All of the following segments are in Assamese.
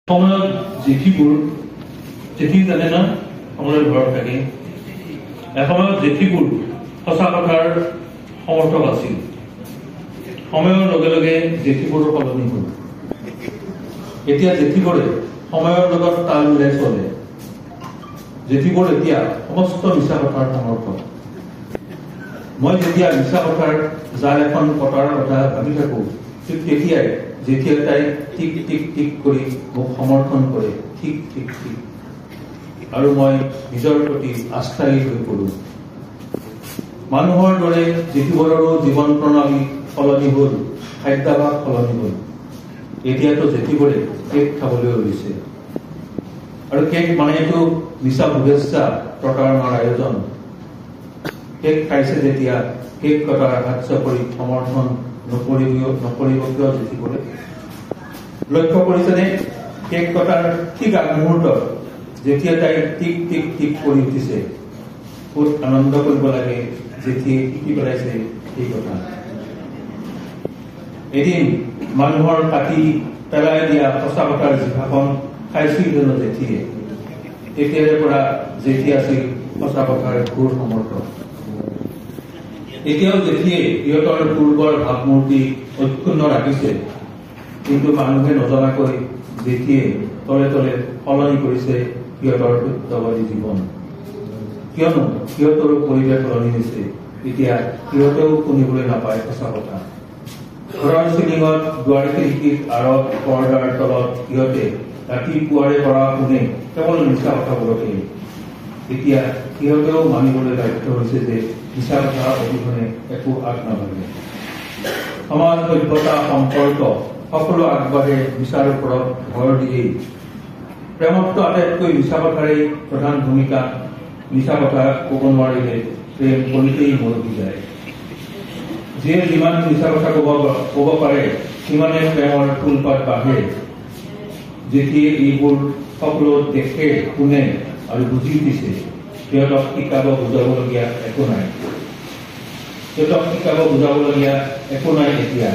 সময়ত জেঠীবোৰ, জেঠী জানে না, সকলোৰে ঘৰত থাকে। এসময়ত জেঠীবোৰ সঁচা কথাৰ সমৰ্থক আছিল। সময়ৰ লগে লগে জেঠীবোৰো সলনি হ'ল। এতিয়া জেঠীবোৰে সময়ৰ লগত তাল মিলাই চলে। জেঠীবোৰ এতিয়া সমস্ত মিছা কথাৰ সমৰ্থক। মই যেতিয়া মিছা কথাৰ জাল এখন পতাৰ কথা ভাবি থাকো, ঠিক তেতিয়াই যেতিয়া তাই টিক টিক টিক কৰি মোক সমৰ্থন কৰে, ঠিক ঠিক ঠিক, আৰু মই নিজৰ প্ৰতি আস্থাহী হৈ পৰো। মানুহৰ দৰে জেঠীবোৰৰো জীৱন প্ৰণালী সলনি হ'ল, খাদ্যাভাস সলনি হ'ল। এতিয়াতো জেঠীবোৰে কেক খাবলৈ লৈছে, আৰু কেক মানেতো মিছা শুভেচ্ছা, প্ৰতাৰণাৰ আয়োজন। কেক খাইছে যেতিয়া কেক কটাৰ হাত চাপৰি সমৰ্থন নকৰিব কিয় জেঠীবোৰে? লক্ষ্য কৰিছেনে, কেক কটাৰ ঠিক আগমুহূৰ্তত যেতিয়া তাই টিক টিক টিক কৰি উঠিছে, ক'ত আনন্দ কৰিব লাগে জেঠীয়ে শিকি পেলাইছে সেই কথা। এদিন মানুহৰ কাটি পেলাই দিয়া সঁচা কথাৰ জিভাখন খাইছিল জানো জেঠীয়ে। তেতিয়াৰে পৰা জেঠী আছিল সঁচা কথাৰ ঘোৰ সমৰ্থক। এতিয়াও জেঠীয়ে সিহঁতৰ পূৰ্বৰ ভাৱমূৰ্তি অক্ষুণ্ণ ৰাখিছে, কিন্তু মানুহে নজনাকৈ জেঠীয়ে তলে তলে সলনি কৰিছে সিহঁতৰ সত্যবাদী জীৱন। কিয়নো সিহঁতৰো পৰিৱেশ সলনি হৈছে। এতিয়া সিহঁতেও শুনিবলৈ নাপায় সঁচা কথা। ঘৰৰ চিলিঙত, দুৱাৰ খিৰিকীৰ আঁৰত, পৰ্দাৰ তলত সিহঁতে ৰাতিপুৱাৰে পৰা শুনে কেৱল মিছা কথাবোৰকে। এতিয়া সিহঁতেও মানিবলৈ বাধ্য হৈছে যে মিছা কথা অবিহনে একো আগ নাবাঢ়ে। সমাজ, সভ্যতা, সম্পৰ্ক সকলো আগবাঢ়ে মিছাৰ ওপৰত ভৰ দিয়েই। প্ৰেমততো আটাইতকৈ মিছা কথাৰেই প্ৰধান ভূমিকা। মিছা কথা ক'ব নোৱাৰিলে প্ৰেম কলিতেই মৰহি যায়। যিয়ে যিমান মিছা কথা ক'ব পাৰে, সিমানে প্ৰেমৰ ফুলপাত বাঢ়ে। জেঠীয়ে এইবোৰ সকলো দেখে, শুনে আৰু বুজি উঠিছে। সিহঁতক শিকাব বুজাবলগীয়া একো নাই। সিহঁতক শিকাব বুজাবলগীয়া একো নাই এতিয়া।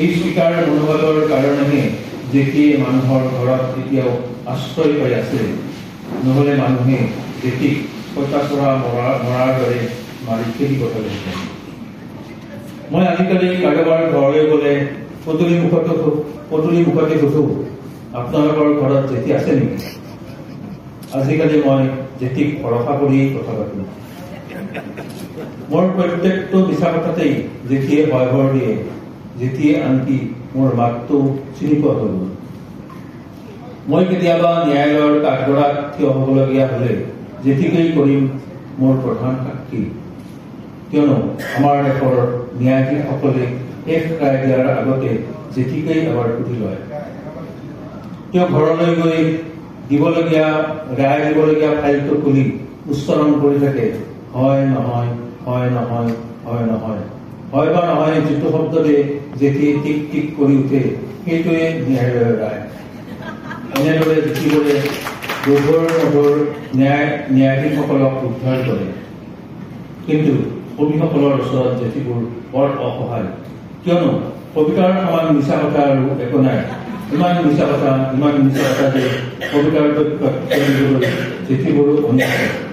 এই স্বীকাৰ মনোভাৱৰ কাৰণেহে জেঠীয়ে মানুহৰ ঘৰত এতিয়াও আশ্ৰয় পাই আছে। নহ'লে মানুহে জেঠীক পঁইতাচোৰা মৰাৰ দৰে মাৰি খেদি পঠালেহেঁতেন। মই আজিকালি কাৰোবাৰ ঘৰলৈ গ'লে পদূলি মুখতে সোধো, আপোনালোকৰ ঘৰত জেঠী আছে নেকি? আজিকালি মই জেঠীক ভৰসা কৰিয়েই কথা পাতো। মোৰ প্ৰত্যেকটো মিছা কথাতেই জেঠীয়ে হয়ভৰ দিয়ে। জেঠীয়ে আনকি মোৰ মাতটো চিনি পোৱা হৈ গ'ল। মই কেতিয়াবা ন্যায়ালয়ৰ কাঠগড়াত থিয় হ'বলগীয়া হ'লে জেঠীকেই কৰিম মোৰ প্ৰধান সাক্ষী। কিয়নো আমাৰ দেশৰ ন্যায়াধীশসকলে শেষ ৰায় দিয়াৰ আগতে জেঠীকেই এবাৰ সুধি লয়। তেওঁ ঘৰলৈ গৈ দিবলগীয়া ৰায় দিবলগীয়া ফাইলটো খুলি উচ্চাৰণ কৰি থাকে, হয় নহয়, হয় নহয়, হয় নহয়, হয় বা নহয়। যিটো শব্দতে জেঠীয়ে টিক টিক কৰি উঠে, সেইটোৱে ন্যায়ালয়ৰ ৰায়। এনেদৰে জেঠীবোৰে দোধোৰ মোধোৰ ন্যায়াধীশসকলক উদ্ধাৰ কৰে। কিন্তু কবিসকলৰ ওচৰত জেঠীবোৰ বৰ অসহায়। কিয়নো কবিতাৰ সমান মিছা কথা আৰু একো নাই। ইমান মিছা কথা, ইমান মিছা কথা যে কবিতাৰ পক্ষত দিবলৈ জেঠীবোৰো অনিচ্ছুক।